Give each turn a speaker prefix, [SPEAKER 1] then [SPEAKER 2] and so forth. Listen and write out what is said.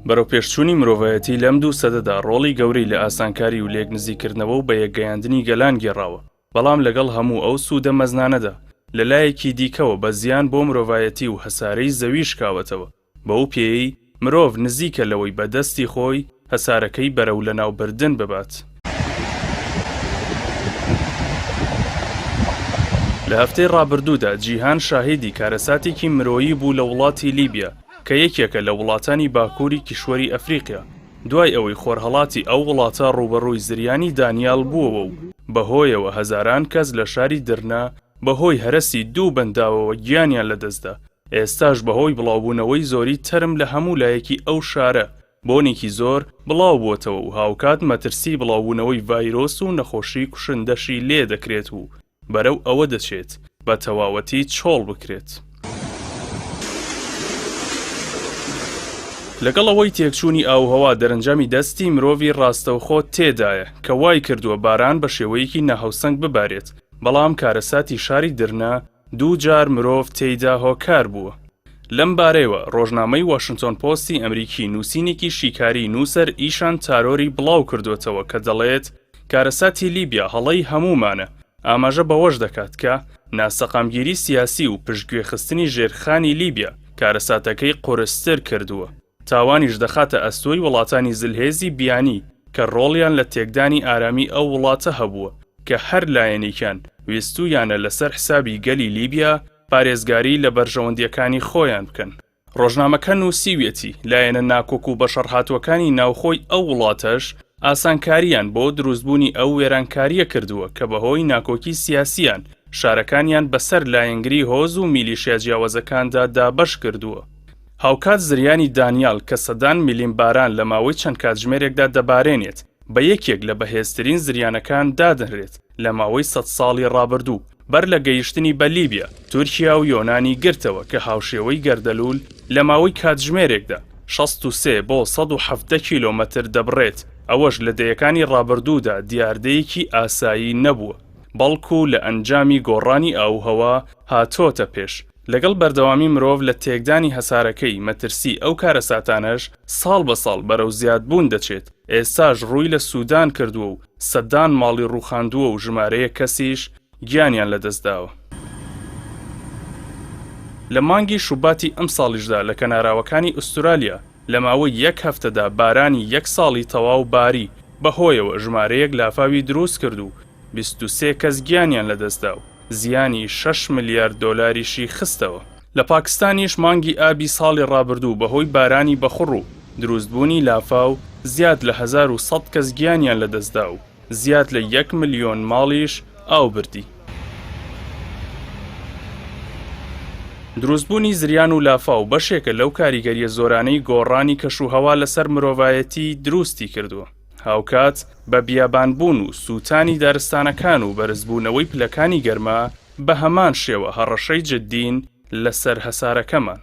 [SPEAKER 1] بەرەوپێشچوونی مرۆڤایەتی لەم دوو سەدەدا ڕۆڵی گەورەی لە ئاسانکاری و لێکنزیککردنەوە و بەیەکگەیاندنی گەلان گێڕاوە، بەڵام لەگەڵ هەموو ئەو سوودە مەزنانەدا، لە لایەکی دیکەوە بە زیان بۆ مرۆڤایەتی و هەسارەی زەوی شکاوەتەوە، بەو پێیەی مرۆڤ نزیکە لەوەی بە دەستی خۆی هەسارەکەی بەرەو لەناوبردن ببات. لە هەفتەی ڕابردوودا جیهان شاهیدی کارەساتێکی مرۆیی بوو لە وڵاتی لیبیا کە یەکێکە لە وڵاتانی باکووری کیشوەری ئەفریقیا دوای ئەوەی خۆرهەڵاتی ئەو وڵاتە ڕووبەڕووی زریانی دانیال بووەوە و بەهۆیەوە هەزاران کەس لە شاری درنە بەهۆی هەرەسی دوو بەنداوەوە گیانیان لەدەستدا ئێستاش بەهۆی بڵاوبوونەوەی زۆری تەرم لە هەموو لایەکی ئەو شارە بۆنێکی زۆر بڵاوبووەتەوە و هاوکات مەترسی بڵاوبوونەوەی ڤایرۆس و نەخۆشی کوشندەشی لێ دەکرێت و بەرەو ئەوە دەچێت بە تەواوەتی چۆڵ بکرێت. لەگەڵ ئەوەی تێکچوونی ئاووهەوا دەرەنجامی دەستی مرۆڤی ڕاستەوخۆ تێدایە کە وایکردووە باران بە شێوەیەکی ناهەوسەنگ ببارێت، بەڵام کارەساتی شاری درنە دوو جار مرۆڤ تێیدا هۆکار بووە. لەم بارەیەوە ڕۆژنامەی واشنتۆن پۆستی ئەمریکی نووسینێکی شیکاریی نووسەر ئیشان تارۆری بڵاو کردووەتەوە کە دەڵێت کارەساتی لیبیا هەڵەی هەموومانە، ئاماژە بەوەش دەکات کە ناسەقامگیری سیاسی و پشتگوێخستنی ژێرخانی لیبیا کارەساتەکەی قورستر کردووە. تاوانیش دەخاتە ئەستۆی وڵاتانی زلهێزی بیانی کە ڕۆڵیان لە تێکدانی ئارامی ئەو وڵاتە هەبووە کە هەر لایەنێکیان ویستوویانە لەسەر حسابی گەلی لیبیا پارێزگاری لە بەرژەوەندییەکانی خۆیان بکەن. ڕۆژنامەکە نووسیویەتی، لایەنە ناکۆک و بەشەڕهاتووەکانی ناوخۆی ئەو وڵاتەش ئاسانکارییان بۆ دروستبوونی ئەو وێرانکارییە کردووە کە بەهۆی ناکۆکی سیاسییان شارەکانیان بەسەر لایەنگری هۆز و میلیشیا جیاوازەکاندا دابەش کردووە. هاوکات زریانی دانیال کە سەدان ملیم باران لە ماوەی چەند کاتژمێرێکدا دەبارێنێت، بە یەکێک لە بەهێزترین زریانەکان دادەنرێت لە ماوەی سەد ساڵی ڕابردوو، بەر لە گەیشتنی بە لیبیا، تورکیا و یۆنانی گرتەوە کە هاوشێوەی گەردەلوول لە ماوەی کاتژمێرێکدا 63 بۆ 117 کیلۆمەتر دەبڕێت، ئەوەش لە دەیەکانی ڕابردوودا دیاردەیەکی ئاسایی نەبووە، بەڵکو لە ئەنجامی گۆڕانی ئاووهەوا هاتۆتە پێش. لەگەڵ بەردەوامی مرۆڤ لە تێکدانی هەسارەکەی، مەترسی ئەو کارەساتانەش ساڵ بە ساڵ بەرەو زیادبوون دەچێت، ئێستاش ڕووی لە سودان کردووە و سەدان ماڵی ڕووخاندووە و ژمارەیەک کەسیش گیانیان لەدەستداوە. لە مانگی شوباتی ئەمساڵیشدا لە کەناراوەکانی ئوسترالیا لە ماوەی یەک هەفتەدا بارانی یەک ساڵی تەواو باری، بەهۆیەوە ژمارەیەک لافاوی دروستکرد و 23 کەس گیانیان لەدەستدا و زیانی شەش ملیار دۆلاریشی خستەوە. لە پاکستانیش مانگی ئابی ساڵی ڕابردوو بەهۆی بارانی بەخوڕ و دروستبوونی لافاو زیاد لە 1100 کەس گیانیان لەدەستدا و زیاد لە یەک ملیۆن ماڵیش ئاو بردی. دروستبوونی زریان و لافاو بەشێکە لەو کاریگەرییە زۆرانەی گۆڕانی کەشوهەوا لەسەر مرۆڤایەتی دروستی کردووە. هاوکات بە بیابانبوون و سووتانی دارستانەکان و بەرزبوونەوەی پلەکانی گەرما بە هەمان شێوە هەڕەشەی جددین لەسەر هەسارەکەمان.